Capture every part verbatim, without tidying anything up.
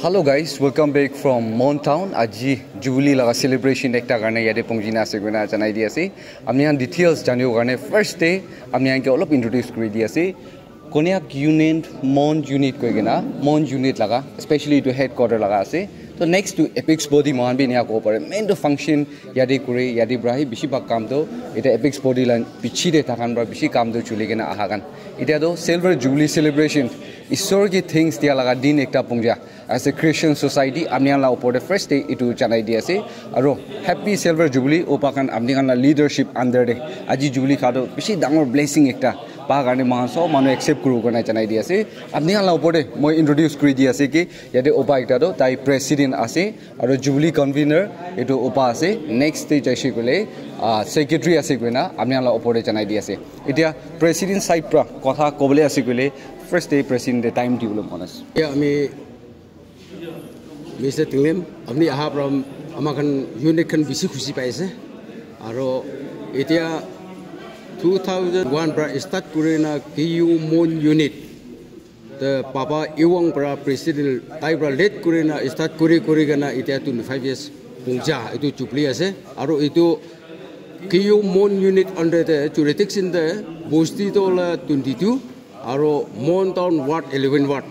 Hello guys, welcome back from Mon Town. Aji Jubilee laga celebration ekta karne yate pongji na ase koina janai di ase. Apni khan details janibo karne first te apni khan ke olop introduce kuri di ase. Konyak Union, Mon Unit koi kena, Mon Unit laga, especially itu headquarter laga ase. To next to apex body mohan bi enia kobo pare. Main to function yate kure, yate pra hi bishi bhag kam to, ite apex body la piche te thakan pra bishi kam to chuli kena aha khan. Ite to Silver Jubilee celebration, Isor ke thanks dia laga din ekta pongja. As a Christian society, apni khan la upor te first te itu janai di ase. Aro happy Silver Jubilee, opa khan apni khan la leadership under te. Aji Jubilee kha to bishi dangor blessing ekta pa karne mohan sob manu accept kuru kena janai di ase. Apni khan la upor te moi introduce kuri di ase ki yate opa ekta to tai president ase. Aro Jubilee convener itu opa ase. Next te jaise koile, ah, secretary ase koina apni khan la upor te janai di ase. Itia president side pra kotha kobole ase koile first te president te time dibole mon ase. Itia ami Mister Tinglem, apni aha pra ama khan unit khan bishi khushi pai ase. Aro itia two thousand one pra start kuri na K U Mon unit. The Papa Iwang pra president tai pra lead kuri na start kuri kuri kena itia twenty-five years pungja itu Jubilee ase. Aro itu K U Mon unit under the jurisdiction the bosti tola twenty-two aro Mon Town ward eleven ward.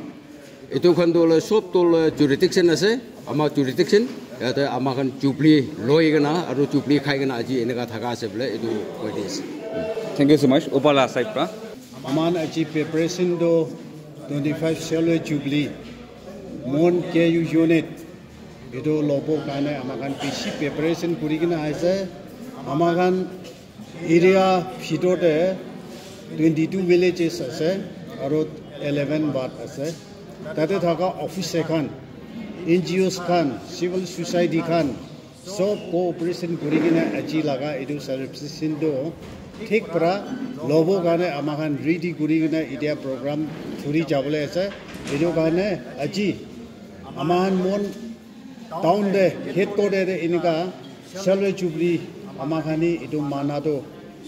Itu khan tola sob tola jurisdiction ase, ama jurisdiction, yate ama khan Jubilee loi kena, aro Jubilee khai kena aji eneka thaka ase bole, itu koi di ase. Thank you so much. Upala side pra. Aman aji preparation do twenty-five Silver Jubilee, Mon K U unit, itu lobo karne ama khan bishi preparation kuri kena ase. Ama khan area bhitor te twenty-two villages ase, aro eleven ward ase. Tate thaka officer khan, N G Os khan, civil society khan, sob cooperation kuri kena aji laga itu celebration tu thik pra lobo karne ama khan ready kuri kena itia program churi jabole ase. Itu karne aji ama khan Mon town te headquarter te enika Silver Jubilee ama khan ni itu mana tu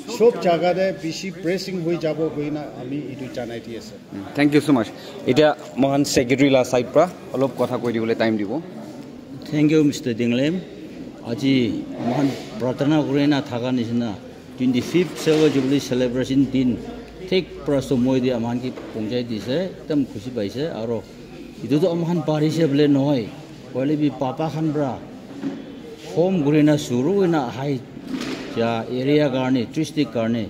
sob jaga te bishi pressing hoi jabo koina ami itu janai di ase. Thank you so much. Itia mohan secretary la side pra olop kotha koi dibole time dibo. Thank you, Mister Dinglem. Aji mohan pratana kuri na thaka nishina twenty-fifth Silver Jubilee celebration din thik pra somoi te aman ki pongchai dise, ekdam khushi paise. Aro itu to aman parise bole nohoi, hoile bi papa khan pra form kuri na shuru hoi na ahai ja area karne, district karne,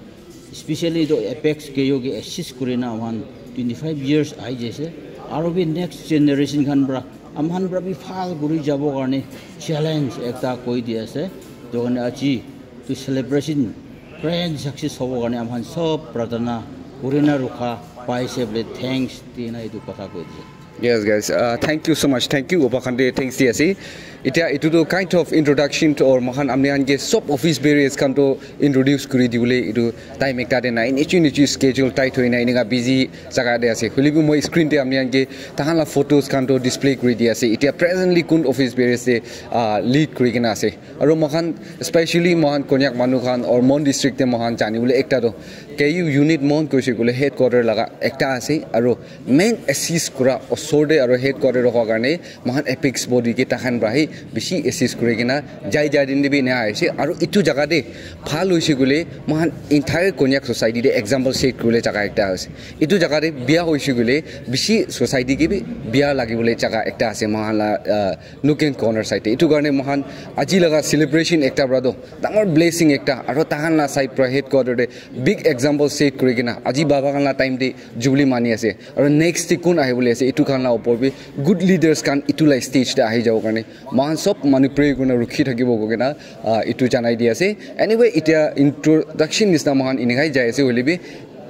especially to apex K U ke assist kuri na aman twenty-five years ahi jaise. Aro bi next generation khan pra aman pra bi phal kuri jabo karne challenge ekta koi di ase. To karne aji tu celebration grand success hobo karne aman sob pratana kuri na rukha paise bole thanks di na itu kotha koi dise. Yes, guys. Uh, thank you so much. Thank you, Opa Khande. Thanks, D S E. Itia itu tu kind of introduction to or mohan amni ange sob office bearers khan to introduce kuri dibole itu time ekta de nai. Nichu nichu schedule tight hoi nai, enika busy jaga de ase. Hoile bi moi screen te amni ange tahan la photos khan to display kuri di ase. Itia presently kun office bearers de, uh, lead kuri kena ase. Aro mohan, especially mohan Konyak manu khan or Mon district te mohan jani bole ekta to K U unit Mon koise kole headquarter laga ekta ase. Aro main assist kura osor te aro headquarter hwa karne mohan apex body ke tahan pra hi bishi assist kuri kena jai jai din de bi ena aise. Aro itu jaga de bhal hoise kole mohan entire Konyak society de example set kuri bole jaga ekta ase. Itu jaga de bia hoise kole bishi society ke bi bia lagi bole jaga ekta ase mohan la, uh, nook and corner side te. Itu karne mohan aji laga celebration ekta pra to dangor blessing ekta aro tahan la side pra headquarter de big example set kuri kena aji baba khan la time te Jubilee mani ase. Aro next te kun ahi bole ase, itu khan la upor bi good leaders khan itu la stage te ahi jabo karne mohan sob manu pray kurina rukhi thakibo koi kena, ah, itu janai di ase. Anyway, itia introduction nisna mohan enika jai ase hoile bi,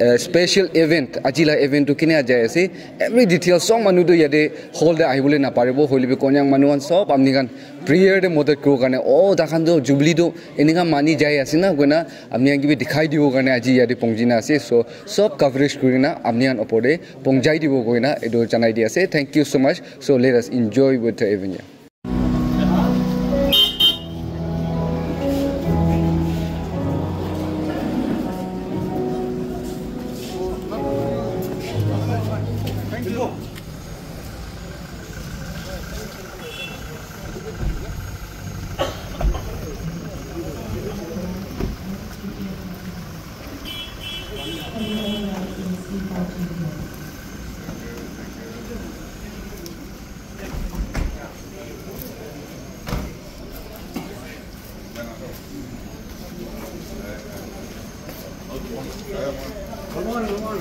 eh, special event, aji la event tu kene jai ase, every detail sob manu tu yate hall te ahi bole na paribo, hoile bi Konyak manu khan sob amni khan prayer te madad kuro karne, oh, takhan tu Jubilee tu enika mani jai ase na koina amni khan ke bi dikhai dibo karne aji yate pongji na ase. So, sob coverage kuri na amni khan upor te pongjai dibo koina etu janai di ase. Thank you so much. So let us enjoy with the evening. Good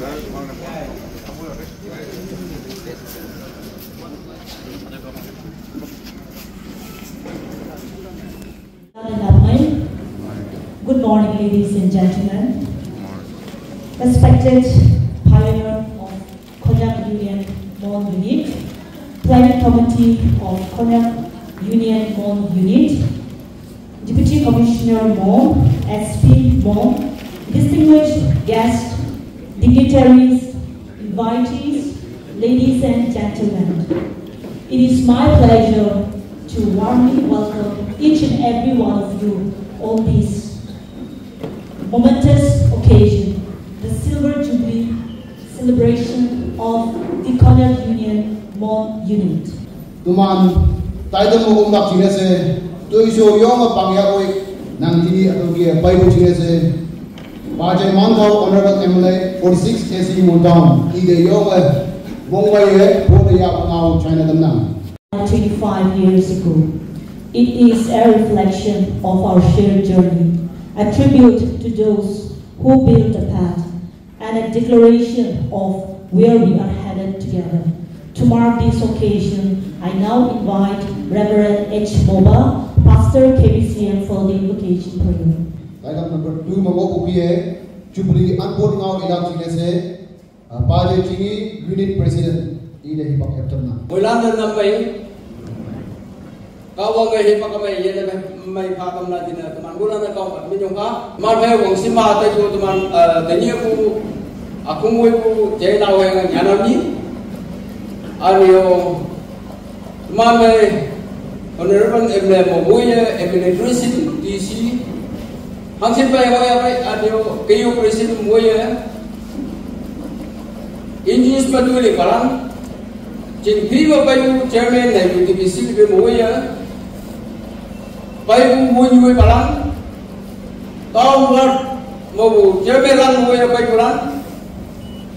morning, ladies and gentlemen. Respected pioneer of Konyak Union Mon Unit, Planning Committee of Konyak Union Mon Unit, Deputy Commissioner Mon, S P Mon, distinguished guests, dignitaries, invitees, ladies and gentlemen. It is my pleasure to warmly welcome each and every one of you on this momentous occasion, the Silver Jubilee celebration of the Konyak Union Mon Unit. Tuman title mo umba chine se, tu iso yong pangya koi nang tini atau kia pai bu chine se. Pajai Mangkau Honorable M L A forty-six A C Mon Town, ide yong Mumbai ye, bote ya ngau China tamnang. Twenty-five years ago. It is a reflection of our shared journey, a tribute to those who built the path, and a declaration of where we are headed together. To mark this occasion, I now invite Reverend H Moba, Pastor K B C M, for the invocation prayer. Item number two, Mago Bukie, Jubilee Unborn Ngau Ilap Chingese, uh, Paje Chingi, Unit President, Ida Hipak Heptamna. Moilan dan nambai, Kawang ga hipak mai yene mai pha kam na dina teman gula na kau mi nyong ka. Mar mai wang sima ta ju teman, eh, tanya ku akung wai ku jai na wai ngan yana mi. Ario teman mai Honorable M L A mo wai ya, M L A Christian D C. Hangsin pai wai ya pai ario kayu Christian mo wai ya. Injis pa tu le paran. Jin phi wa pai u chairman na U T B C le mo ya. Pai u mo nyu paran. Town ward mo bu chairman lan mo ya pai paran.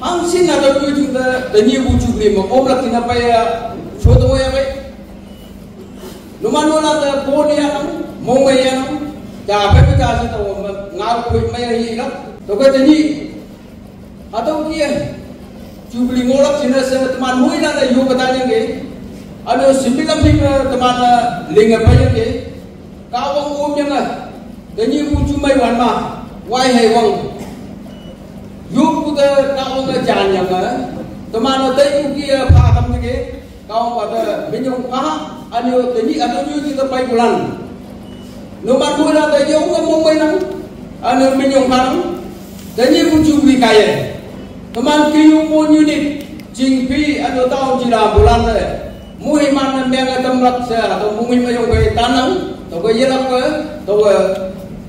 Hang sin na da ku ju da da ni bu ju le mo om la tina pai ya. So to mo ya pai. Numan mo la da ko ni ya mo mo ya. Ja pai pai ja sa to mo nga ko mo ya hi la. To ko da ni Atau kia, Jubilee ngolak sina se teman mui na na yu kata yang ke, anu sembilan ping teman ling apa yang ke, kawang um yang ah, dan ni ku cumai wan ma, wai hai wang, yu ku te kawang ke jan yang ah, teman na tai ku kia pa kam ke, Kau pada minyong paha, anu teni anu nyu kita pai bulan. Numan mula ta yo ngam mong bai nang, anu minyong paha, teni ku Jubilee kaya. Teman kiyu mo unit, jing pi anu taun jila bulan te. Muhi man na meng atam rak se, atau muhi mayong bai tanang, tau bai yelak bai, tau bai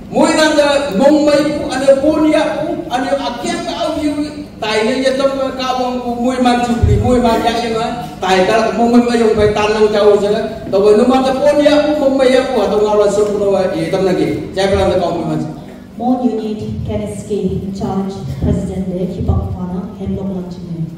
Moi nanda mong mai ku ane pon ya ku ane akyang ka au yu tai ne ya tam ka wang ku moi man Jubilee moi man ya ya ma tai ka mong mai mayong bai tan nang chau ja to wa nu ma ta pon ya ku mong mai ya ku ha to ngau la so ku wa ye tam na ke jai bra da ka moi man. Mon Unit Kenneth K in charge, President de Hipak Pana, Hemlok Lachine.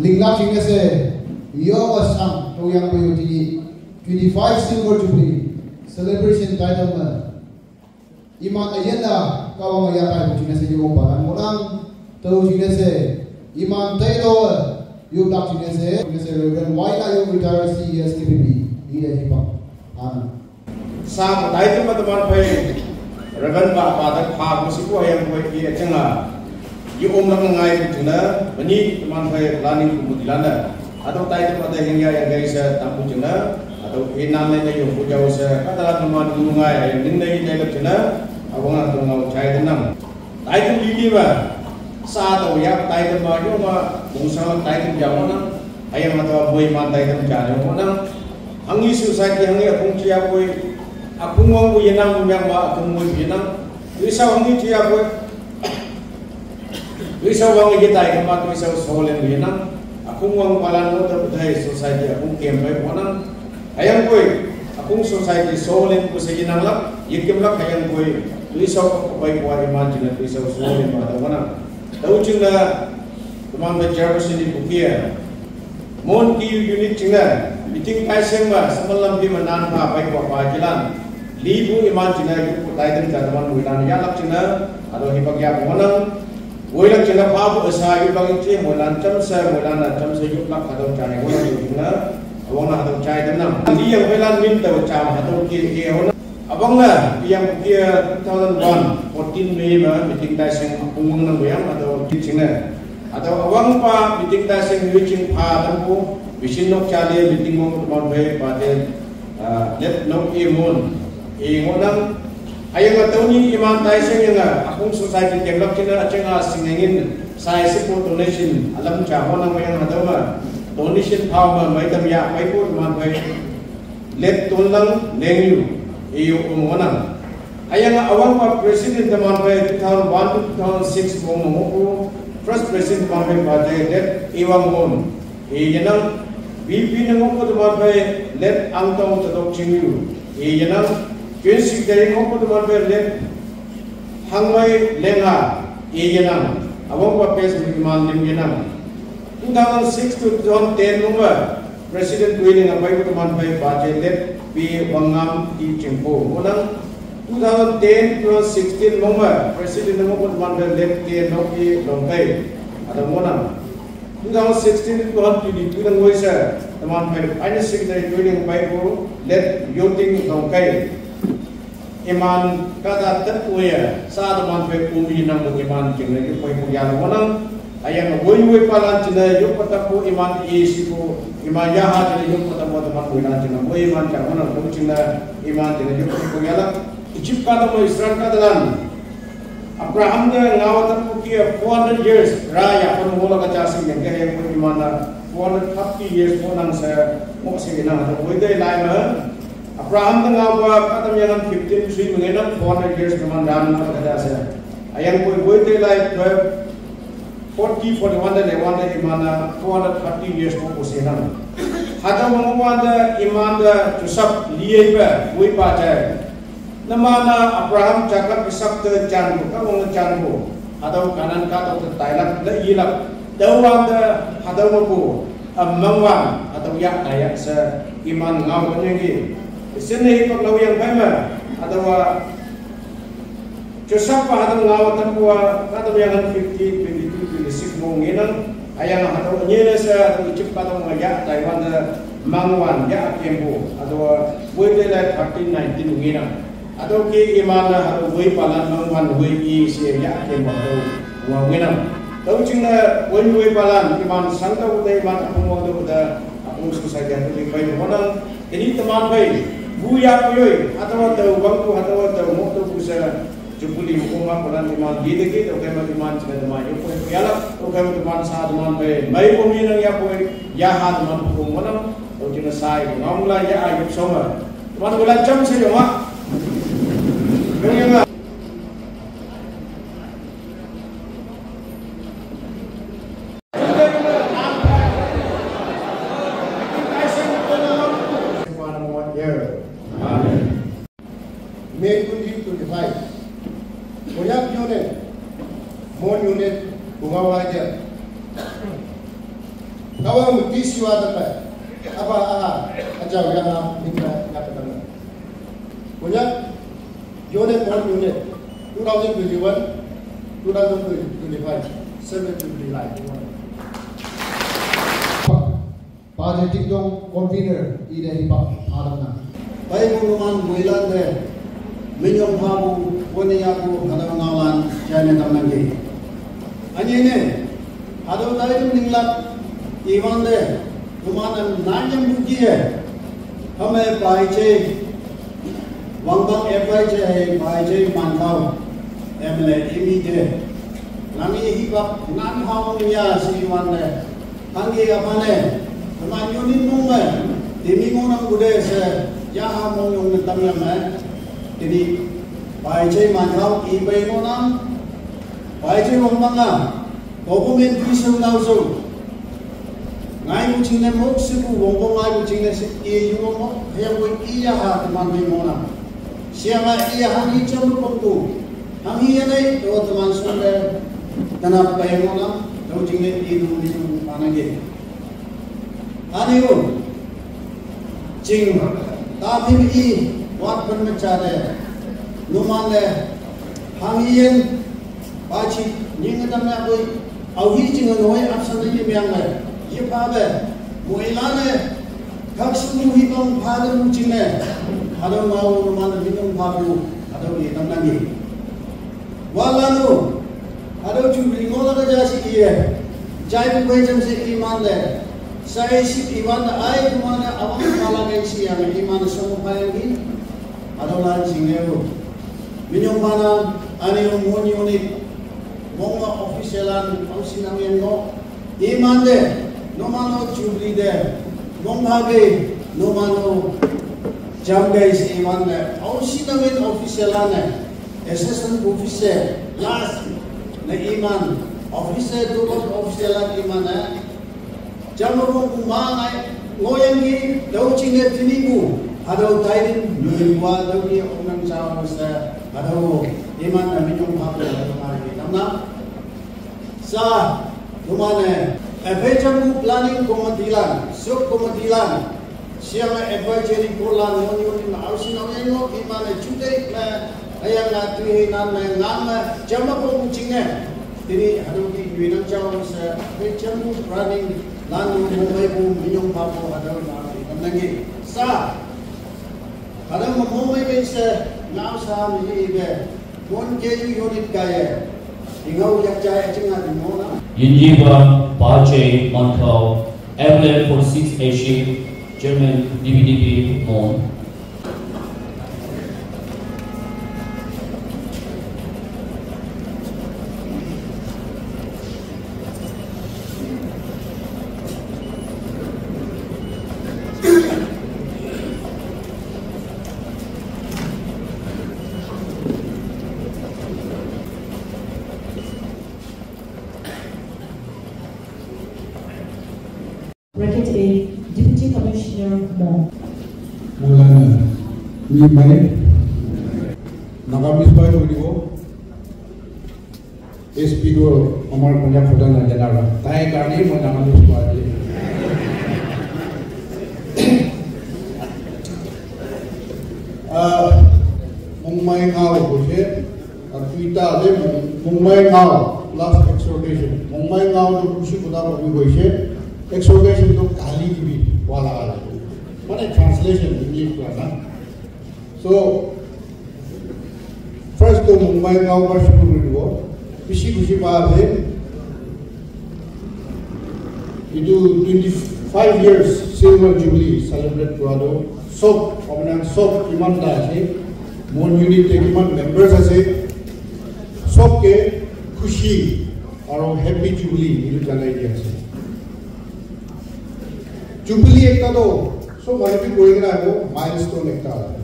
Lingla ching ase, Silver Jubilee celebration title ma iman ayenda kawang ya kai bu jine se yo pa nang monang tau jine se iman title yo tak jine se jine se Reverend Waila yo retire C E S K P P ni de hi pa. Amen. Sa matai tu ma teman phai Reverend ba ba ta pha ko si ko ayam phai ki achenga. Yi om lang ngai tu na mani teman phai planning ku mudilana. Atau tai tu ma ta hingya yang gai sa tam ku jena. Atau e nan ne yo ku jau sa ka ta teman ku ngai ayam ning ne yi tai lak jena. Awang atau ngau chai denam. Taitam lili ba sa to ya taitam ba yo ma bungsang taitam ja mo na ayam ma to moi ma taitam ja mo na hangi society hangi akung chia koi akung wang bu yenang bu yang ma akung moi yenang tuisa hangi chia koi tuisa wang ye taitam ba tuisa solen yenang akung wang palan mo to budai society akung kem bai mo na Hayang koi, akung society solen ko sa yinang lak, yikim lak hayang koi, tui sa ko bai ko ari man jina tui sa solen ma da wana. Tau jina, teman ba Jefferson ni bukia. Mon ki unit jina, meeting kai seng ma, samal lam bi ma nan pa bai ko pa jilan. Li bu iman jina yu ko tai dem da teman wilan ya lak jina, ado hi bak ya mo nang. Woilang chena pa bu asa yu bang che moilan cham sa moilan na cham sa yu lak hadau chai woilang yu na awang na hadau chai dem nam. Li yang woilan min tau cham hadau ki e ho na. Awang na yang ki two thousand one fourteen May ma meeting tai sing pung na yang hadau ki ching na. Hadau awang pa meeting tai sing yu ching pa dam ko vision nok chale meeting mo ko man be pa de Ah, let no e mon. E ngonang. Ayang atau ni iman tai seng yang akung society develop kina aceng a singengin sai se ko donation alam cha ho nang yang atau ma donation pa ma mai tam ya mai ko man bai let ton lang leng yu e yo ngonang. Ayang awang pa president man bai two thousand one to two thousand six mo mo ko first president man bai pa de let e wang mon. Iyanang V P nang ko teman bai let angtong tadok chingyu. Iyanang Joint Secretary ko teman bai let hangmai lenga. Iyanang awang pa pes iman lim yanang. Two thousand six to two thousand ten nungwa President Dwight Ngurpyi ko teman bai baje let P Wangam I Chingpo. Monang two thousand ten to sixteen nungwa President nungwa ko teman bai let K Noki Longkai. Ada monang. Two thousand sixteen to two thousand twenty-two nang wisa teman bai Finance Secretary Dwight Ngurpyi ko let Yoting Longkai. Iman kata tet uya sa teman bai umi nang iman kina yu pai ko ya monang. Ayang woi woi palan china yu pata ko iman isi ko iman yaha china yu pata ko teman woi na china woi iman cha monang ko china iman china yu pai ko ya la. Egypt kata mo Israel kata lan. Abraham de ngawa tam ko kia four hundred years ra ya pon mo la ka cha si yang ke yang ko iman na four hundred thirty years mo nang sa mo si na ha ko de lai ma. Abraham de ngawa ka tam yang fifteen three mo na four hundred years ko man ran ma ka da sa. Ayang ko ko de lai twelve forty forty one de le one de iman na four hundred thirty years mo ko si na. Hada mo mo de iman de Joseph liye ba woi pa cha. Namana Abraham Jacob Isaac te jan ko ka wong jan ko hadau Kanan ka to te tailak le yilak dawang te hadau ko amangwan hadau ya tayak se iman ngau ko ngi sene ko lau yang bai ma hadau Joseph pa hadau ngau tan ko hadau yang fifty twenty two twenty six mo ngenang Ayang hado nyele se hado Egypt hado nga ya Taiwan de mangwan ya kembo hado woi de la thirteen nineteen ngina. Hado ke iman na hado woi palan mangwan woi i se ya kembo hado wa ngina. Tau ching na woi woi palan iman sangta uda iman apung wang do uda apung society hado ke bai wanang. Ini teman bai bu ya koyoi hado tau bangku hado tau mokto busa Jubilee hukuma kolan iman di deki, to kema iman china dema yuk koi yala, to kema iman sa iman be, mai ko mi nang ya koi, ya ha iman hukum mana, to china sai ko ngam la ya ayuk soma. Iman kolan cham se yo ma. Yung yung ma. Amen. May twenty twenty-five, Konyak Union, Mon Unit, Bungawa Raja. Kawa muti siwa tapa, apa aha, aja uyama mitra kata Konyak Youth and Mall Unit, two thousand twenty-one, two thousand twenty-five, seven twenty-nine. Paje Tingtong convener ide hipak hadam na. Pai bu numan muilan de, minyong phabu, wani yabu, hadam nalan, jane tamnan ge. Anye ne, hadam dai tum ninglat, iwan de, numan am nanyam buki e, hame pai che, wang bang F I che hai, pai che man khau, M L A, M E de. Nami hipak, nan khau niya si iwan de. Hangi apane, teman unit mong me, timi mong nang gude se, yaha mong yong ne tam yam me, tini, pai che man khau i pai mong nang, pai che wang bang a, document tui sung nau sung. Ngai mu ching ne mok si ku wong bong ngai mu ching ne si i yung mok, hayang wei i yaha teman mi mong nang. Siama i yaha ni cham mok bong ku, Hami yanai to teman sumbe tanap pai mo na to jingne i du ni sum panage. Ani u jing ta phim i wat pan me cha de numan le hami yen ba chi ning ta me koi au hi jing no ai ap san ni me ang le ye pa be mo i la ne kak su mu hi tong pa de mu jing ne ha do ma u numan le mi tong pa bu ha do ye tam na ni. Walanu, ado Jubilee ngo laga jasi iye. Jai bu koi jam se iman le. Sai si iman le ai kumana awang pala ngai si yang iman le somo payang ki. Ado lan sing leo. Minyong mana, ani yung moni unik. Monga official an, au sinang yang ngo. Iman de, no mano Jubilee de, mong hage, no mano jam guys iman de, au si na min official ane, assistant officer, last, na iman, officer, double official an iman de, jam ko kuma ngai, ngoyang ki, dau ching de tini bu, hadau tairin, nui wa, dau ki, onang chao se, hadau, iman de, minyong hage, hadau ngai, namna, Sa, tumane, F H M U planning committee lan, sub committee lan, siang advisory board lan, yon yon in, ausin awin lo, imane chute me, ayang na tui nan me, ngan me, jama ko muching ne. Tini haru ki yuinang chao se, F H M U planning lan, yon yon me bu, minyong pa ko, haru na, nangi. Sa, haru mo mo me se, ngau sa mi be, Mon ke yu unit ka ye. Ingau yak cha ya ching na di mo na. Yinjiba Pache Mankau, M L A for six A C, Chairman D B D B Mon. Bracket A, Deputy Commissioner Mo. Maulana, ni mai, Nagamese pai kuri dibo. S P to amar Konyak khoda na jana ra. Tai karne moi Nagamese pai di. Ah, Mongmai ngao ko je. Aru duita ase Mong-, Mongmai Ngao, last exhortation. Mongmai Ngao tu kusi kuda kami koise, exhortation tu kali kibi wala ase. Mane translation English pra na. So, first tu Mongmai Ngao pra shuru kuri dibo. Bishi kusi pa ase. Etu twenty-five years silver jubilee celebrate kura tu sob, apni khan sob kiman ta ase, Mon unit te kiman members ase, sob ke khushi aru happy jubilee etu janai di ase. Jubilee ekta tu sob manu bi koi kena ahibo, milestone ekta ase.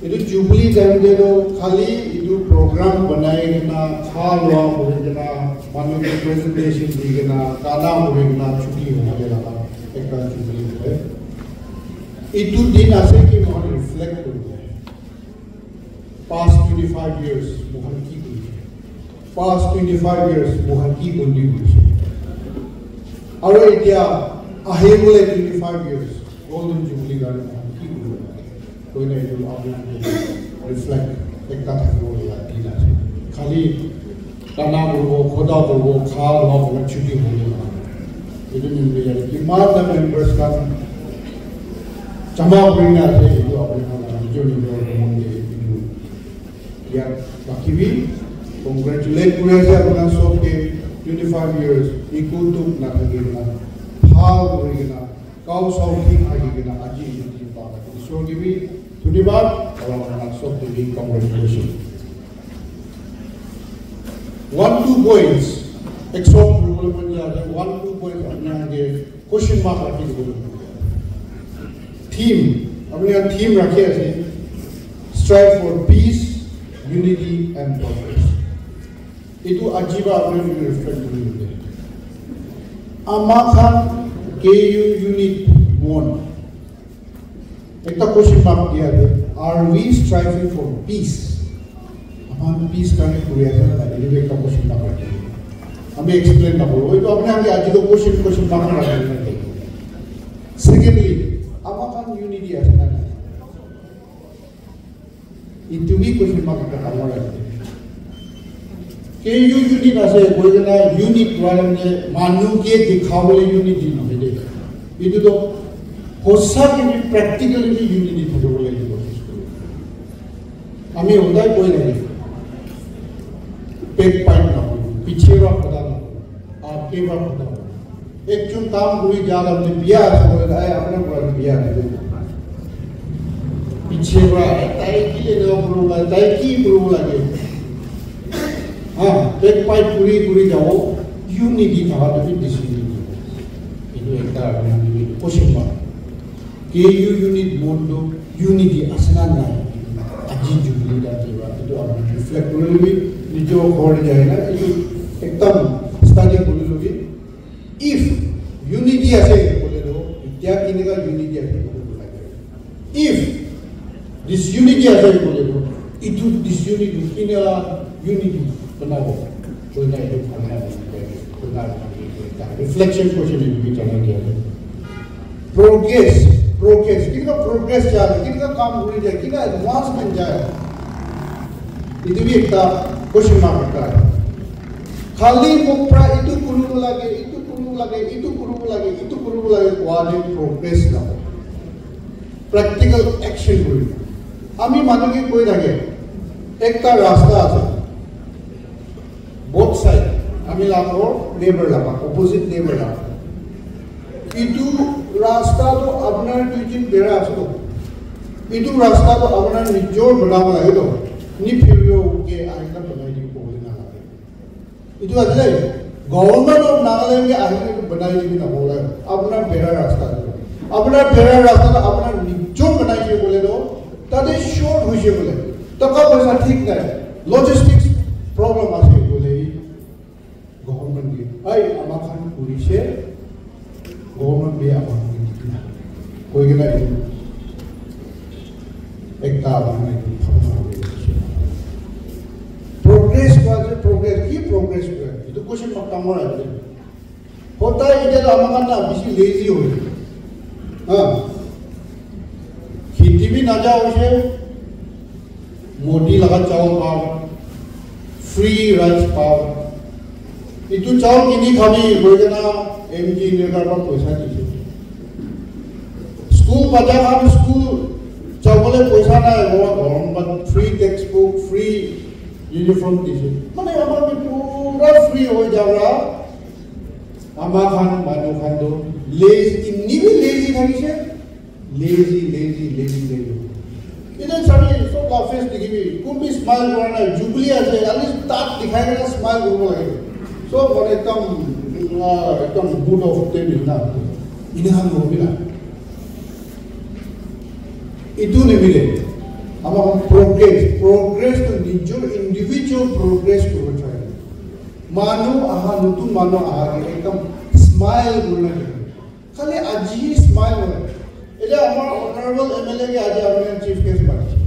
Etu jubilee time te toh khali etu program banai kena, kha lua kuri kena, manu ke presentation di kena, gana kuri kena chuti hobo de laga ekta jubilee hobo. Etu din ase ki moikhan reflect kuri bole. Past twenty-five years moikhan ki kuri? Past twenty-five years moikhan ki contribute kurise? Aru etia ahi bole twenty-five years golden jubilee karne moikhan ki kuri? Koina etu apni khan ke reflect ekta thaki bole la din ase. Khali kana kuribo, khoda kuribo, kha loa kuribo, chuti hobo la. Etu nimite yate kiman ta members khan jama kurina ase, etu apni khan laga nijor nijor mon te etu yaad rakhibi. Congratulate kuri ase apni khan sob ke, twenty five years eku dukh na thaki kena bhal kuri kena Kau sau thik thaki kena aji etu din pa thaki. Isor ke bi dhonyabad, aru apna khan sob ke bi congratulation. One two points, exhort kuribole mon jai ase, one two points apni khan ke question mark rakhi dibole mon jai ase. Theme, apni khan theme rakhi ase, strive for peace, unity and progress. Etu aji ba apni khan reflect kuri bole. Ama khan K U unit mon. Ekta question mark dia ase. Are we striving for peace? Ama khan peace karne kuri ase na, etu ekta question mark rakhi. Ami explain na kuru. Etu apni khan ke aji to question, question mark rakhi na. Secondly, ama khan unity ase na. Etu bi question mark ekta dangor ase. K U unit ase, koi kena unit kura kena manu ke dikhabole unity nohoi de. Etu to hosa ke bi practically bi unity thakibole etu kosis kore. Ami hodai koi lage. Backbite na kuru, piche para kotha na kuru, aage para kotha na kuru. Ekjon kam kuri ja la bole biya ase koile, "Ai, apna kora biya ase." Piche para, "Tai ki le lo kuru la, tai ki kuru la ke." Ha, backbite kuri kuri jabo, unity thaka to bi decision. Etu ekta apni khan ke question mark. K U unit mon to unity ase na nai? Aji jubilee time te ba, etu apni reflect kuri lobi, nijor ghor te jai na, etu ekdam study kuri lobi. If unity ase kole to, etia kineka unity ase kole to lage. If disunity ase kole to, etu disunity kineka unity banabo. Koi na etu bhal na, koi na reflection question etu bi jana dia ase. Progress, progress, kineka progress ja ase, kineka kam kuri ja, kineka advancement ja ase. Etu bi ekta question mark ekta ase. Khali mok pra etu kuribo lage, etu kuribo lage, etu kuribo lage, etu kuribo lage koa te progress nahoi. Practical action kuri. Ami manu ke koi thake, ekta rasta ase. Both side, ami laga ghor neighbor laga, opposite neighbor laga. Etu rasta to apnar duijun bera ase to. Etu rasta to apnar nijor banabo lage to. Niphiriyo ke aina banai di kobole na lage. Etu ase government of Nagaland ke aina banai di na bole. Apnar bera rasta to. Apnar bera rasta to apnar nijor banai di bole to. Tate short hoise bole. Taka paisa thik nai. Logistics problem ase bole. Government ke, "Ai, ama khan kurise, government ke ama khan ke dikhi na." Koi kena etu ekta ama khan etu bhabna kuri ase. Progress koi ase, progress, ki progress koi ase? Etu question mark dangor ase. Hotai etia ama khan na bishi lazy hoise. Ha? Kheti bi naja hoise, Modi laga chawal pao, free rice pao. Etu chawal kini khabi koi kena M G Nagar para poisa dise. School bacha khan school jabole poisa nai, gorom, but free textbook, free uniform dise. Mane amar ke pura free hoi jabo. Ama khan manu khan to lazy, inni bi lazy thakise, lazy, lazy, lazy, lazy. Ite sabi sob la face dikhibi, kun bi smile kora nai, jubilee ase, at least daat dikhai kena smile kuribo lage. Sob manu ekdam, ah, ekdam mood off te bi na. Ine khan hobi na. Itu nimile. Ama khan progress, progress to nijor individual progress kuribo chai. Manu aha, notun manu aha ke ekdam smile kurina thake. Khali aji smile hoy. Etia amar honorable M L A ke aji apni khan chief guest banise.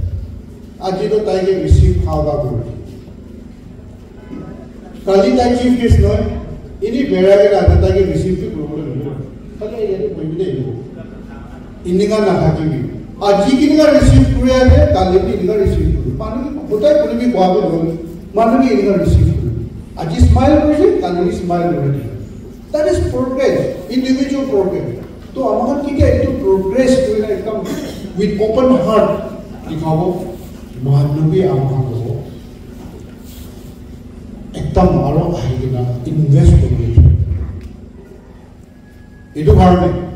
Aji to tai ke receive kha ba kuri. Kali tai chief guest noy. Ini bera ke na tai ke receive bi kuri bole noy. Khali yate bohi bole ahibo. Enika nathakibi. Aji kineka receive kuri ase, kali bi kineka receive kuri. Manu ki kotai kuri bi kwa bi loi. Manu ki kineka receive kuri. Aji smile kuri ase, kali bi smile kuri ase. That is progress, individual progress. To amar ki kya itu progress kuri na ekdam with open heart dikhabo. Manu bi amar ko ekdam aro ahi kena invest kuri. Itu karone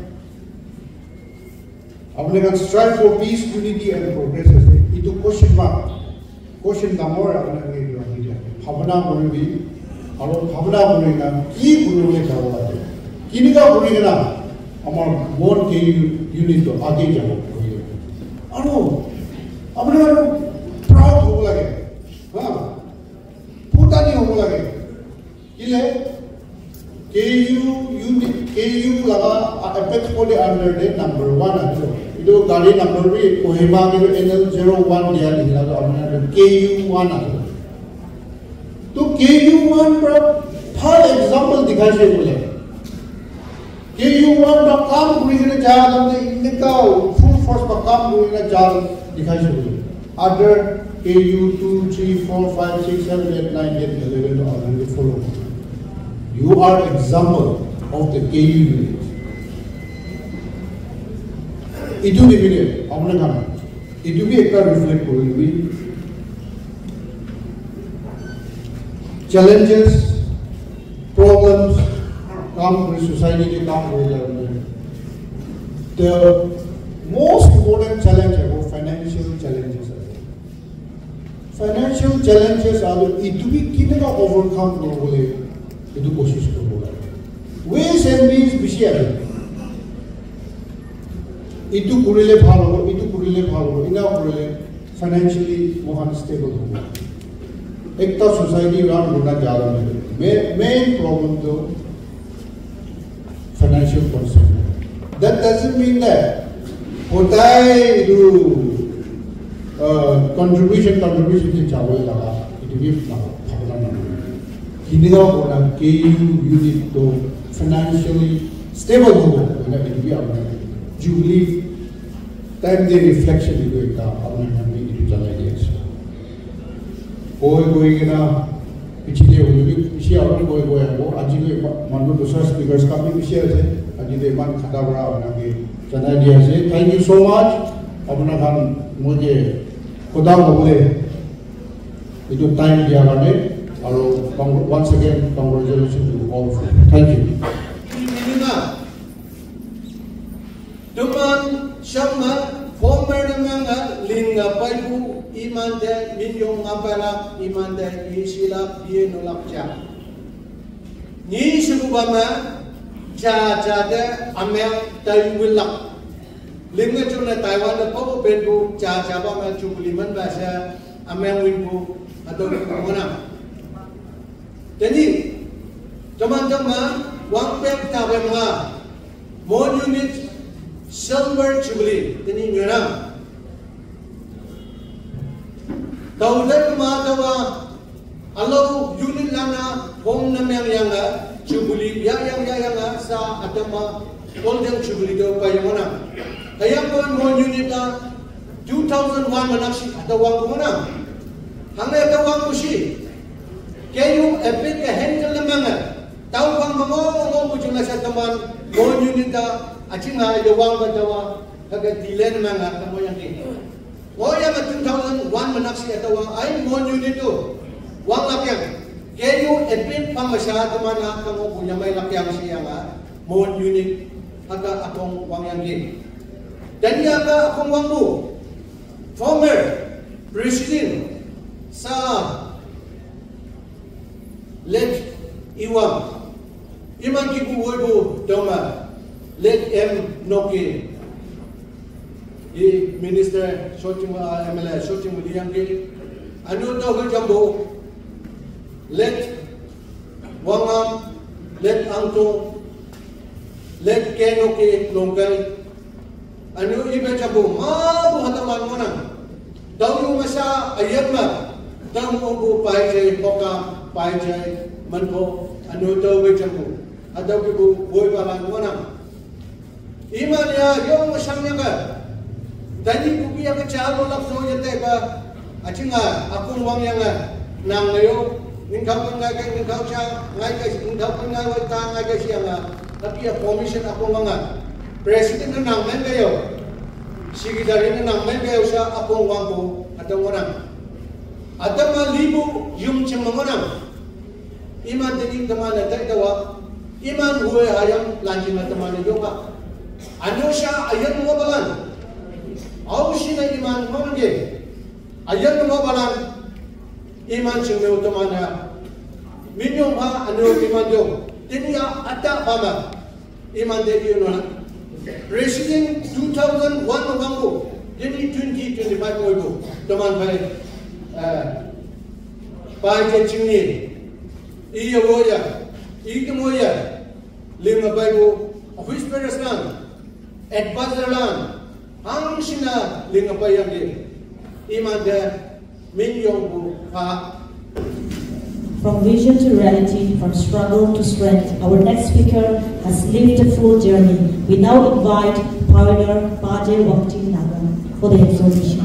apni khan strive for peace, unity and progress ase. Itu question mark, question dangor apni khan ke itu rakhi dia. Bhabna kuri bi, aro bhabna kuri na ki kuri bole jabo lage. Kinika kuri kena amar Mon K U unit to age jabo kuri. Aro apni khan proud hobo lage. Ha? Putani hobo lage. Kile K U unit, K U laga apex body under de number one ase. Itu gari number bi Kohima ke N L zero one dia likhi laga apni K U one ase. To K U one pra bhal example dikhai se bole. K U one pra kam kuri kena ja lande ineka full force pra kam kuri kena ja dikhai se bole. Other K U two, three, four, five, six, seven, eight, nine, ten, eleven to already follow. You are example of the K U unit. Itu dibile apni khan. Itu bi ekta reflect kuri bi. Challenges, problems, kam kuri society ke kam kuri le. The most important challenge abo financial challenges ase. Financial challenges aru itu bi kineka overcome kuribole itu koshish kuribo lage. Ways and means bishi ase. Itu kurile bhal hobo, itu kurile bhal hobo, ina kurile financially mohan stable hobo. Ekta society run kurina jala main, main problem to financial constraint. That doesn't mean that hodai itu uh, contribution contribution ke jabo laga itu bi bhabna na. Kinika kora K U unit to financially stable hobo koina itu bi apni jubilee time de reflection itu ekta apni khan ke itu janai di ase. Koi koi kena piche de hoile bi bishi aru koi koi abo. Aji bi manu dusra speakers khan bi bishi ase. Aji de iman khata para apni khan ke janai di ase. Thank you so much. Apni khan moi ke kotha kobole itu time dia karone aru congr- once again congratulations to all of you. Thank you. Tuman shama former na manga linga paipu imante minyong ngapela imante isila biye no lapja. Ni siku bama cha cha de amel tai wilak. Linga chuna Taiwan de popo penpu cha cha bama chukuli man basa amel wimpu atau kumona. Teni teman-teman wang pek tabe mga Mon unit silver jubilee teni nyerang. Tau dai kuma tawa alo unit lana home na meng yanga jubilee ya yang ya yanga sa atama golden jubilee do pa yamona. Kayang kon Mon unit ta two thousand one manakshi atawang kumana. Hangna atawang kushi. Kayu epic ka handle na manga. Tau bang mamo mo bujuna sa taman Mon unit ta achinga yawang ba tawa kaga dilen manga tamo yang ke. Mo yang two thousand one manakshi atawang ai Mon unit tu wang lakyang. Kayu epic pang masha tamana kamo bunyamai lakyang si yanga Mon unit haka akong wang yang ke. Dan ya ka akong wang bu. Former President sa late Iwang iman ki bu woi bu doma late M Noki i minister sochim M L A sochim yang ke anu to hu jambo late Wangam late Angto late K Noki Longkai Anu ibe chabu ma bu hata man mona. Dau yu masa ayat ma. Dau mo bu pai jai poka pai jai man po anu dau be chabu. Adau ke bu boi ba lan mona. Iman ya yo mo sang ya ka. Tani kuki aka chalo lak so yate ba achinga akung wang yanga nang nayo ningkau kan ngai kai ningkau cha ngai kai ningkau kan ngai wai ta ngai kai sianga tapi a commission akung wanga president na nang men kayo secretary na nang men kayo sa akung wang ko atang wanang atama libu yung chang wanang Iman tini tamana tai tawa. Iman hue hayam lanjina tamana yoga. Anusha ayan mo balan. Au shina iman mo nge. Ayan mo balan. Iman chingme tamana. Minyong ha anu iman yo. Tini ya ata bama. Iman de yu na. President two thousand one wango. Tini twenty twenty-five mo ibu. Taman bai. Pai ke chingni. Iya woya, iya moya, lima baibu, office bearers lan, advisor lan, ang sina lima bayang di, iman de, min yong bu, pa. From vision to reality, from struggle to strength, our next speaker has lived a full journey. We now invite pioneer Paje Wangtin Naga for the exhortation.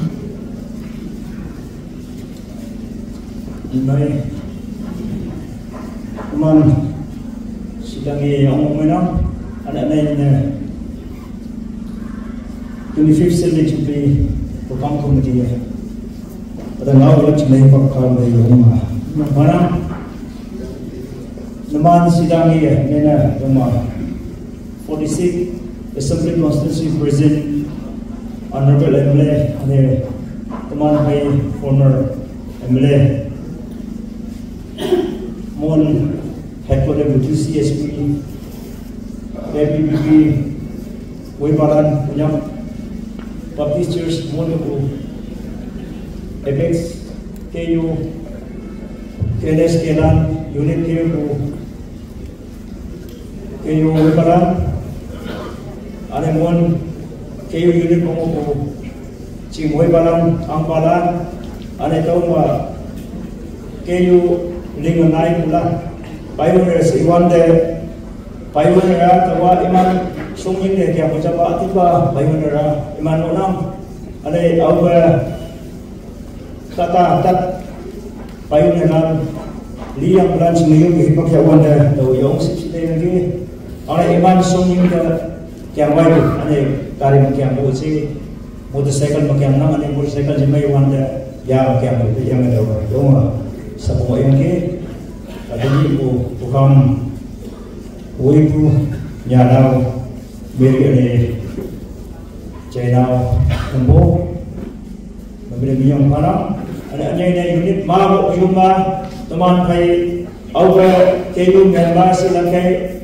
Inai man sidangi yang umena anak nai ne twenty fifth Sunday Jubilee program committee ya. Ada ngau lo chilai pak kau dai yang ma. Mana naman sidangi ya nena doma. forty-six Assembly Constituency President, Honorable M L A, ane Taman Hai former M L A, Mon Headquarter Butu C S P, A P B P, Waipalan, Konyak Baptist Church, Mon Apex, K U, K N S Kelan, Unit K U, K U Waipalan, ane Mon K U unit kongo ko Ching Waipalan, Angpalan, ane tau ma K U Linganai pula, pioneers iwan de, pioneer tawa iman sungin de kya mucha ba atiba pioneer iman onam, ane au ba Kata tat payu ne nan li yang plan sing yu ki pak ya wan da do yong sip sip de yang ki. Ana iman song yu da kyang wai du ane gari ma kyang bo si motorcycle ma kyang nang ane motorcycle jin mai wan da ya ma kyang bo yang da wa yong wa sa ko yang ki. Ade ni ko ko kam wai bu nya da meri ane China nambo Mabire miyong pana, ane ane ane unit ma bo yuma, taman kai, au ba K U member si lakai,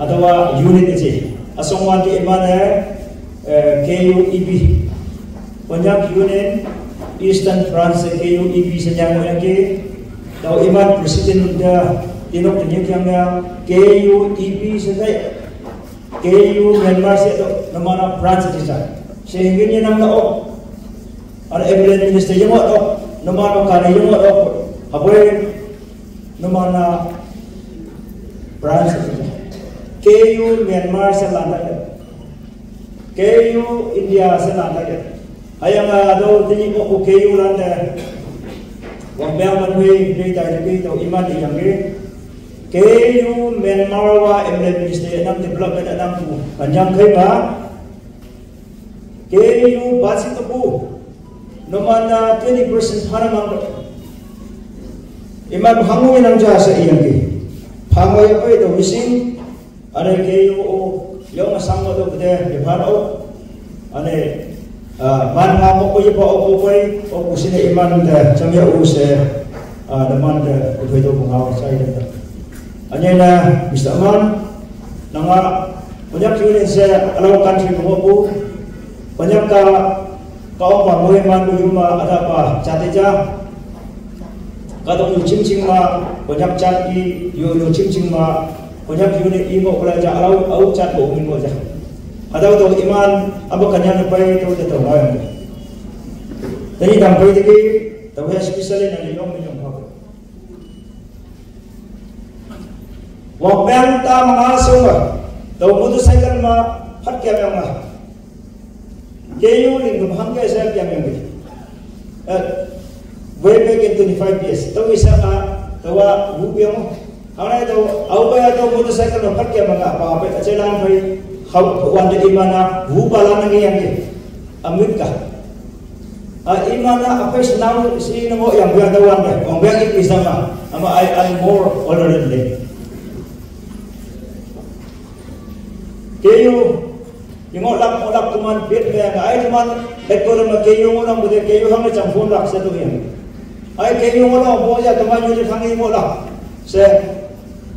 atawa unit isi. Asong wan ti emana, K U E B. Konyak Union Eastern France K U E B sa nyang yang ke, tau iman president da, tinok tinyo kyang ya, K U E B sa kai, K U Myanmar se to namana branch ti sa. Se ngin ye nang na ok. Ar M L A minister ye mo ok. Namana kare ye mo ok. Haboi namana branch ti sa. K U Myanmar se landa ye. K U India se landa ye. Ayang ado tini ko K U landa. Wang bang man hui dei dai dei to iman di yang ye. K U Myanmar wa M L A minister nam development nam tu panjang kai ba. K U basi to bu. No mana twenty percent hana mang. Iman hangu yang ja sa iyang ke. Hangu ya pe to missing. Ane K U o yong asang mo to de de phan o. Ane Ah, man ha mo ko ye pa o ko pai o ko sine iman da chamya u se ah da man da ko pai do ko ha sai da. Anya na Mister Aman nanga Konyak Union se alau country ko ko Konyak ka ka o pa mo man ko yuma ada pa chate ja ka do yu chim chim ma Konyak chat i yu yu chim chim ma Konyak Union i mo ko la ja alau au chat ko min ko ja. Hadaw to iman abo kanya na pai to to to ngai. Tani dam pai tiki to ya specially na ni yong ni yong pa. Wa pen ta ma so ma to motorcycle ma phat kya ma. Keyo ling kong hang ke sa kiam yang ke. Eh, way back in twenty-five years. Tawi sa ka, tawa wu biang mo. Hang na to, au ba ya to motorcycle no phak kiam ka pa pe, ache lang phai, hau, wan de imana, wu ba la na ngi yang ke. Amit ka. A imana, a pe sinau, si no mo yang biang da wan de, ong biang ke kisama. Ama I, I'm more older than them. Keyo, ingo lak mo lak tuman pit me nga ai tuman, ekor ma keyo ngo nang bude keyo hang chang phone lak sa tu yang. Ai keyo ngo nang bo ya tuman yuri hang ingo lak. Se,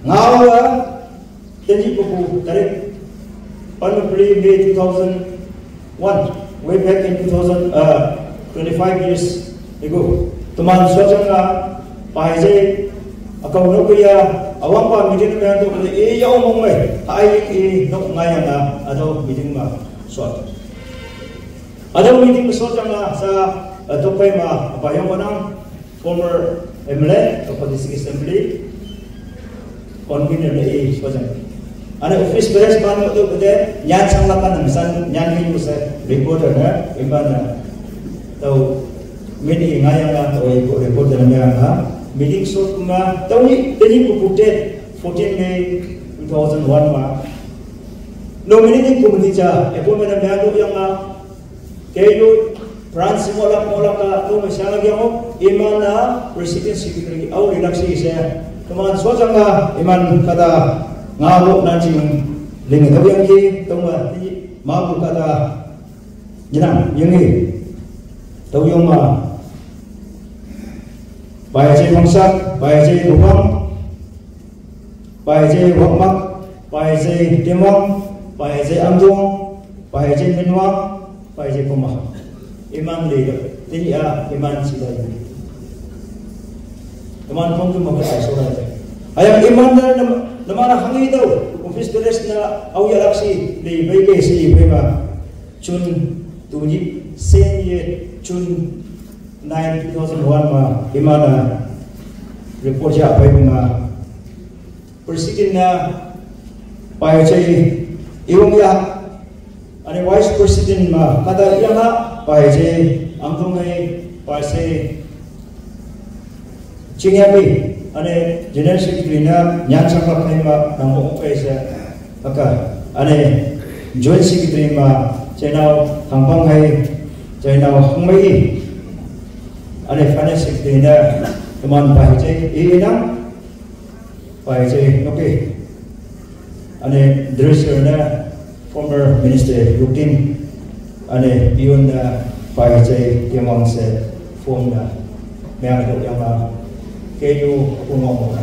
ngau ya, tenji pupu, tarik, pan May two thousand one, way back in two thousand, uh, twenty-five years ago. Tuman sojang nga, pai je, akau no kuya, awang pa meeting me ando kule, e ya omong me, ai e no ngayang nga, ado meeting ma, sot. Ado meeting ma sojang nga, sa, uh, topai ma, apa yang wanang, former M L A of the District Assembly, convener na e sojang. Ana office beres ban mo to kete nyan sang la kan san nyan ni mo se reporter na imban na. Tau mini ngayang na to reporter na na meeting sot kuma tau ni teni ko pute fourteen May two thousand one ma. Nominating committee cha appointment na to yang na Keyo, branch mola mola ka, to me sanga gya mo, iman na, president secretary, au relax ise. Tuman sojanga, iman kata, nga bo na ching, ling to yang ki, to ma, ti, ma bu kata, jinang, yang ki, to yung ma, bai je mongsak, bai je bubang, Pai je Wakmak, pai je Temang, pai je Amdong, pai je Minwang, pai je Poma. Iman le, tini a iman sida. Iman kong tu maka ai sora je. Ayam iman da nama nama na hangi tau. Office beres na au ya laksi le bai ke si bai ba. June tu ni same year June nine two thousand one ma iman na report ya bai ma. President na pai chai iwong ya, ani Vice President ma kata iya ma pai chai, Amdong ai pai chai, Chingyami, ani General Secretary na nyan chakla kai ma nang mo kai sa aka, ani Joint Secretary ma chai nau Hangpang ai, chai nau Hangmai, ani Finance Secretary na teman pai chai i na. Pai chai noke. Ane dresser na former minister Rukin ane pion na pai chai kemang se form na meang do yama keyo kumong na.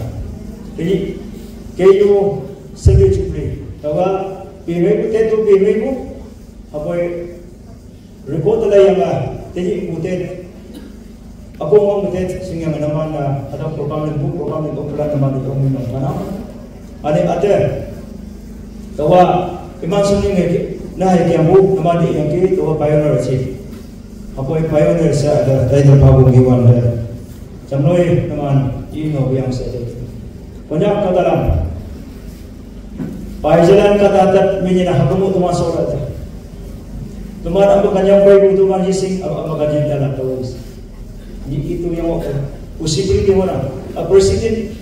Tini keyo sebe chukri. Tawa pi meku te tu pi meku apoi Report la yanga, teji mute, ako mo mute, singa mana mana, ada program ni bu, program ni bu, program ni bu, program ni mana. Ani ate, tawa, iman suni nge, na hai kiambu, nama di yang ki, tawa pioneer si. Ako pioneer sa, ada, tayo pa bu giwan da. Chamloi naman ino yang sa de. Konyak katalang. Paijalan kata tat minina hakumu tuma sora de. Tuma amba kanyang bai bu tuma yising amba kanyang dala tawis. Ni itu yang waktu. Usipi di mana? A president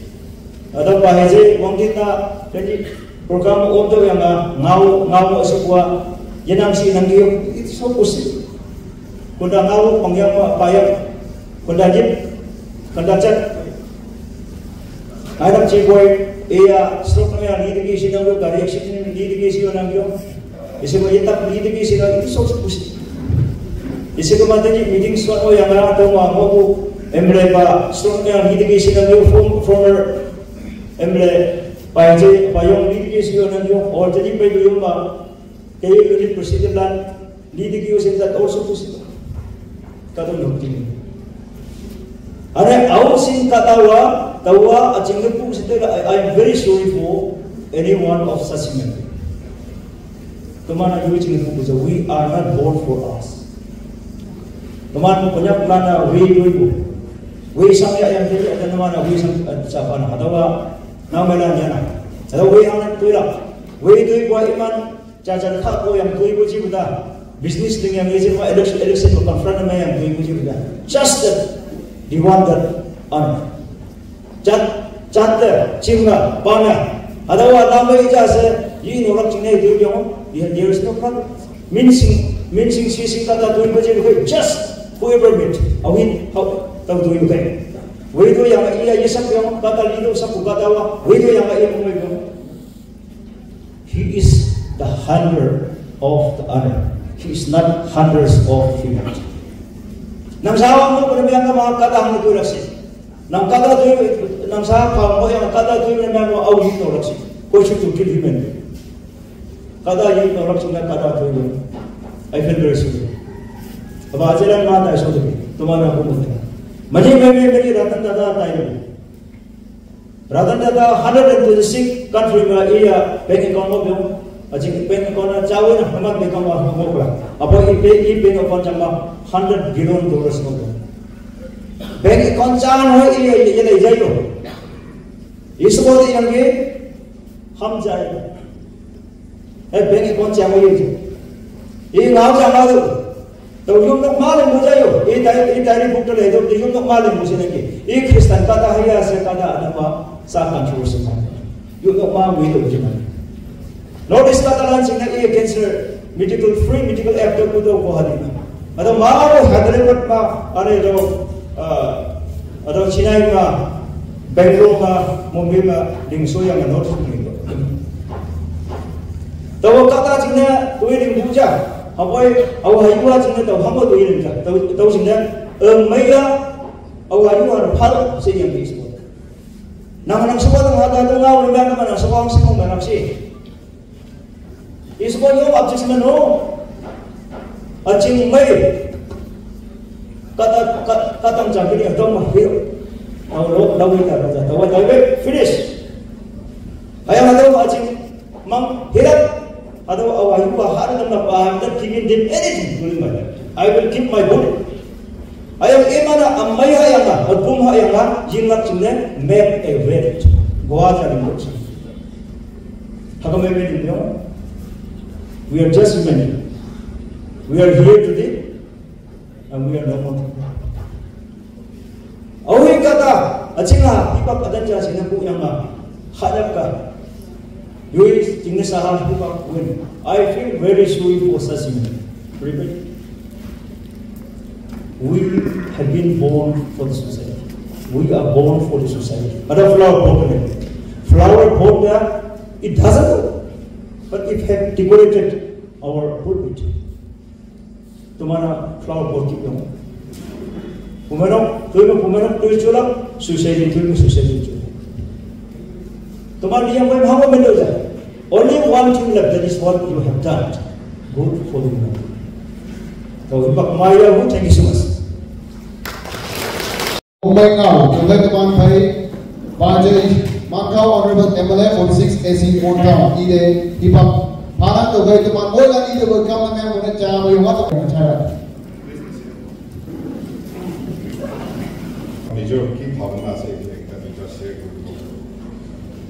ada pahaje wangkita jadi program oto yang ngau ngau sebuah yenang si nang itu so usipi. Kunda ngau pangyang pa payang. Kunda jip. Kunda chat. Ainam chi boy iya stroke na yang lidi ki si nang gari accident lidi ki si nang yo. Isi ko itak lidi ki si nang itu so kusi. Isi ko mate ni meeting so ko yang na to ma mo ko emre pa stroke na yang lidi ki si nang yo form former emre pa je pa yong lidi ki si nang yo or jadi pa yo ma ke yo ni president lan Leading you in that also possible. Kadon lok tini. Are out sin katawa, tawa a chinglepu sitela, I, I am very sorry for anyone of such men. Tomana yu chinglepu kuja, we are not born for us. Tomana konyak lana we doibu. We samya yang tadi ada namana we sam chapana. Atawa namela nyana. Atawa we anak tuila. We doibu iman Cha cha kha ko yang tui bu ji bu da. Business ling yang isi ma election election ma confront ma yang dui muji bida. Just that they want that honor. Chat chat chinga pana. Adawa nama ija se yi no rak chinga dui yo. There is no problem. Mincing mincing sising kata dui muji bida. Just whoever meet awin how tau dui bida. Wei do yang iya yesap yang kata lido sapu kata wa. Wei do yang iya mo mo. He is the hunter of the honor. He is not hunters of humanity. Nang sawa mo ko na ma kata hang tu rasi. Nang kata tu nang sa pa mo yang kata tu na ma au ni to rasi. Ko chu tu kill human. Kata ye to rasi na kata tu. I feel very sorry. Aba ajaran ma ta so tu. Tumara ko mo. Maji me me me ratan da da tai. Ratan Tata hundred and twenty-six country ma iya bank account mo biong. Aji bank account na chawi na hama bank account ma mo kula. Apo i pe i bank account jama hundred billion dollars mo biong. Bank account cha no iya iya iya iya yo. Isu ko yang ke ham jai. Eh bank account cha mo iya. I ngau cha ngau. Tau yum nok ma le mu ja yo. I tai i tai ri buk to le do yum nok ma le mu ja ne ki. I Christian kata haya se kata ada pa sa controversy ma. Yum nok ma mu do je ma. North East kata lan sing na i cancer medical free medical app to ku do ko hadi na. Ada ma ro Hyderabad ma are do ah ada Chennai ma Bangalore ma Mumbai ma ding so yang North East ni do. Tau kata sing na tu i ding bu ja. Hawai, au hai wa jing tau hamo tu irin ka. Tau tau jing na, eh, mai ya, au hai wa phal se yang bi sbo. Nang nang sbo nang hata tu ngau nang nang sbo ang sbo nang si. Isbo yo abjis na no. Ajing mai. Kata kata jang ni tau ma hi. Au lo lau ta ta ta wa ta finish. Ayang atau ajing mang hirak atau awayu ahar dan apa, I'm not giving them anything during my life. I will keep my body. Ayang imana amai hayanga, agum hayanga, yingak chimne, make a ready. Goa jaring buksa. Hakamai meni no. We are just human. We are here today. And we are no more. Awi kata, achinga, hipak adan cha sina ku yanga, hadap ka. Yui, tingna saha hipak win. I feel very sorry for such women. Repeat. We have been born for the society. We are born for the society. Ada flower pot ne. Flower pot ya, it doesn't look, but it have decorated our pulpit. Tomara flower pot ki pyong. Pumero, tuyo pumero, tuyo chula, suicide, tuyo suicide chula. Tomar diya mo hamo mendo ja. Only one thing left, that is what you have done. Good for the humanity. Tau hipak maya hu, thank you so much. Mumbai now, Mumbai teman phai, Bajai, Makau Honorable M L A forty-six A C Mon Town, ide, hipak, parang to gai teman, oi la ide, welcome na mem, mone cha, oi, wa to, cha. Nijor ki bhabna ase, etu ekta duita share koribo.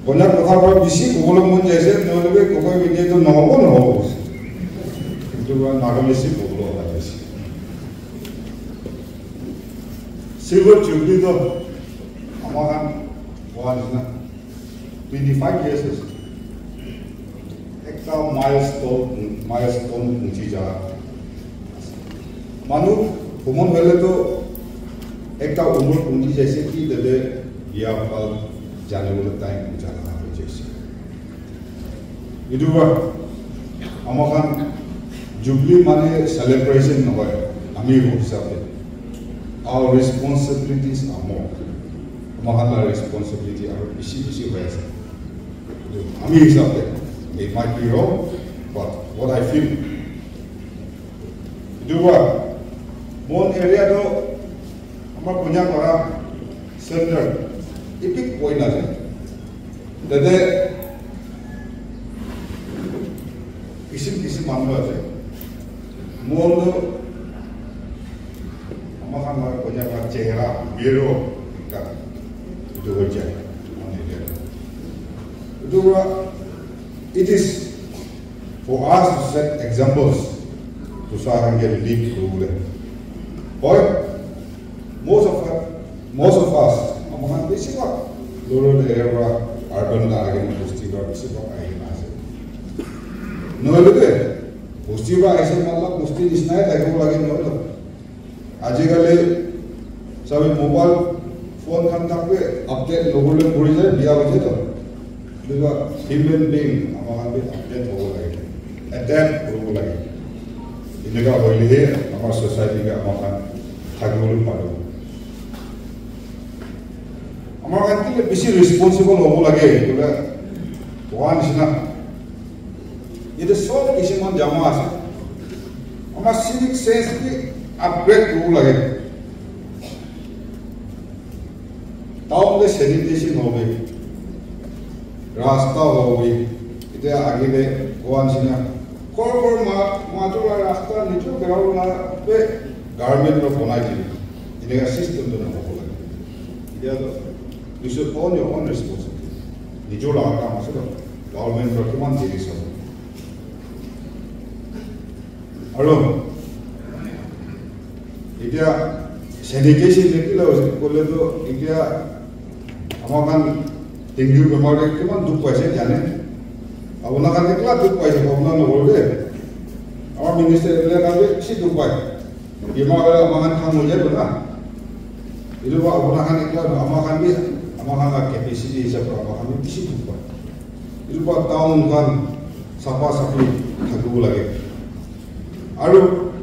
Konyak kotha pora bisi kobole mon jaise, nohole bi kobole bi to nohobo, nohobo. Kintu ba Nagamese kobole ola jaise. Silver Jubilee to amar khan koa nishina twenty five years ase. Ekta milestone, milestone punchi ja ase. Manu humon hoile to ekta umor punchi jaise ki tate biya bhal jane bole time puncha laga hoi jaise. Etu para ama khan Jubilee mane celebration nohoi, ami hisab te our responsibilities are more. Ama khan la responsibility aru bishi bishi hoi ase. Etu ami hisab te, it might be wrong, but what I feel, etu para mon area to amar Konyak para center epic point ase. Tate kisim kisim manu ase. Mon to ama khan la Konyak la chehra bero ekta etu hoi jai. Etu para it is for us to set examples. Dusa khan ke lead kuribole. Hoi, most of us, most of us, ama khan besi bhag rural area para urban la ahi kena bosti para besi bhag ahi kena ase. Nohole te, bosti para ahise matlab bosti nisna e thakibo lage nohole. Ajikali sabi mobile phone khan thak ke update nokoribo pori jai, biya hoi jai to. Etu para human being ama khan bi update hobo lage, adapt kuribo lage. Eneka hoile he ama society ke ama khan thakibo paribo. Ama khan kile besi responsible hobo lage, koile koa nisina. Yate sob kisim khan jama ase. Ama civic sense bi upgrade kuribo lage. Town te sanitation hobi, rasta hobi, etiya age te koa nisina ghor ghor ma, matu la rasta, nijor ghor la pe government para banai dibi. Eneka system tu nahobo lage. Etiya tu you should own your own responsibility. Nijor laga kam ase to, government para kiman deri sabo. Aru etiya sanitation te kila hoise koile to etiya ama khan dengue bemar te kiman dukh paise jane. Apuna khan ekla dukh paise bhabna nokoribo de. Ama minister M L A khan bi bishi dukh pai. Bemar hoi ama khan khang hoi jai na. Etu para apuna khan ekla ama khan bi ama khan la capacity hisab para ama khan bi bishi dukh pai. Etu para town khan sapha saphi thakibo lage. Aru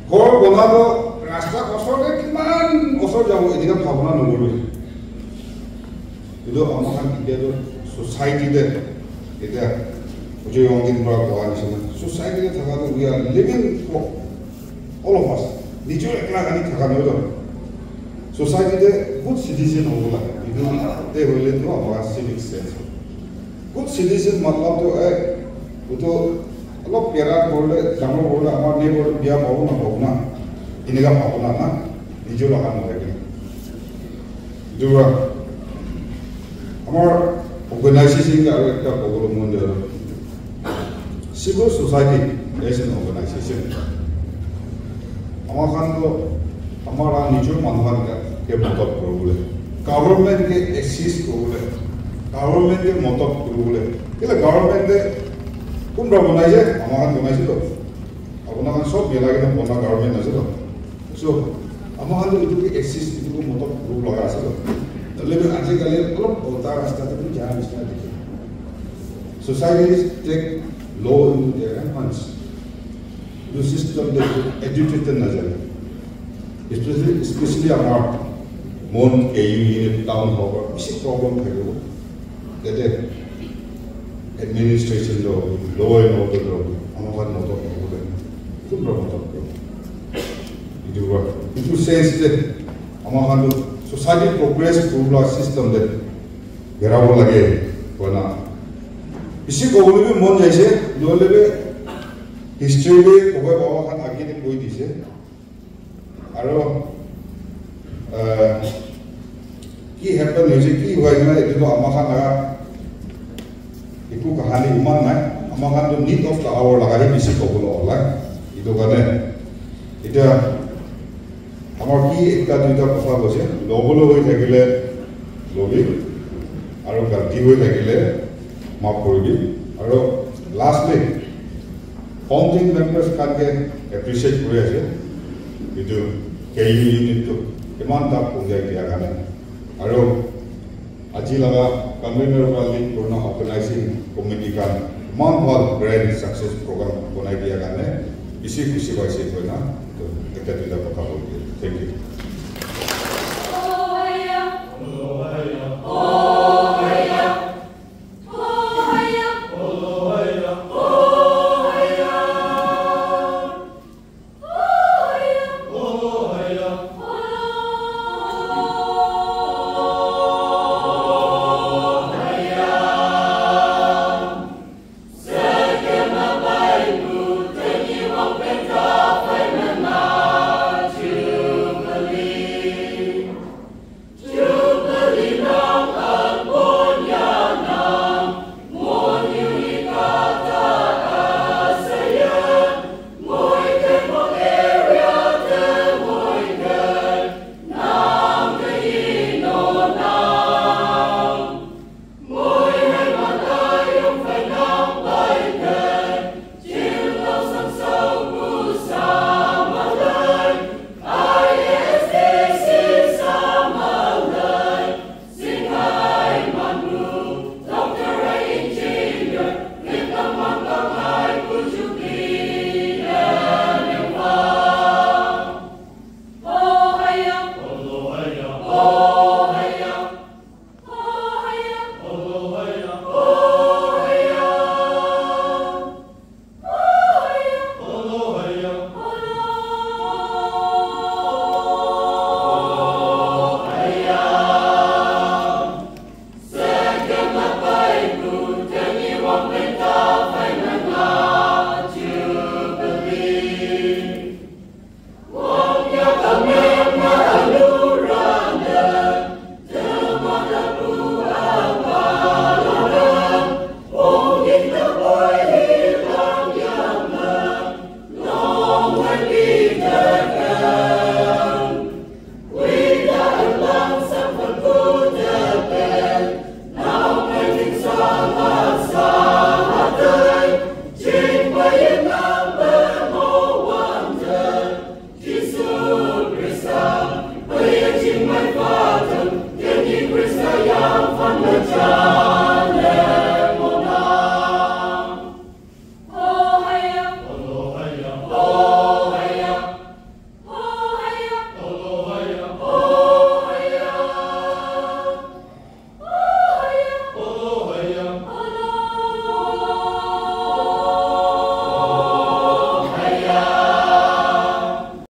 ghor banabo, rasta osor te kiman osor jabo, eneka bhabna nokoribi. Etu ama khan India tu society te, etiya Ujjwal Yongdin para koa nisina, society te thaka tu we are living for all of us. Nijor ekla kani thaka nohoi to. Society te good citizen hobo lage. Etu te hoile to ama civic sense. Good citizen matlab tu, eh, etu olop pyara korile, dangor korile, amar neighbor tu biya pabo na pabo na, eneka pabo na na, nijor laga nohoi kena. Etu para amar organization ke aru ekta kobole mon jai. Civil society as an organization. Ama khan to amar nijor manu khan ke madad kuribole, government ke assist kuribole, government ke madad kuribole. Kile government te kun para banai se? Ama khan banai se to. Apuna khan sob milai kena bana government ase to. So ama khan to etu ke assist, etu ke madad kuribo laga ase to. Hoile bi ajikali olop ulta rasta te bi jai nisina dikhe. Societies take law into their own hands. Etu system te educated na jai. Especially, especially amar Mon K U unit town hall para bishi problem thakibo. Tete administration to, law and order to, ama khan madad nokore. Kun para madad kore? Etu para, etu sense te ama khan to society progress kuribole system te berabo lage, koi na. Bishi kobole bi mon jaise, nohole bi history bi kobole baba khan age te koi dise. Aru, ah, ki happen hoise, ki hoi kena, etu to ama khan laga eku kahani iman nai. Ama khan to need of the hour laga he bishi kobole ola. Etu karne, etiya amar ki ekta duita kotha koise, lobole hoi thakile lobi, aru galti hoi thakile maaf kuribi, aru lastly, founding members khan ke appreciate kuri ase, etu K U unit tu iman ta punjai dia karne. Aru aji laga convener para lead kurina organizing committee khan iman bhal grand success program banai dia karne bishi khushi paise koina, to ekta duita kotha koi dia. Thank you.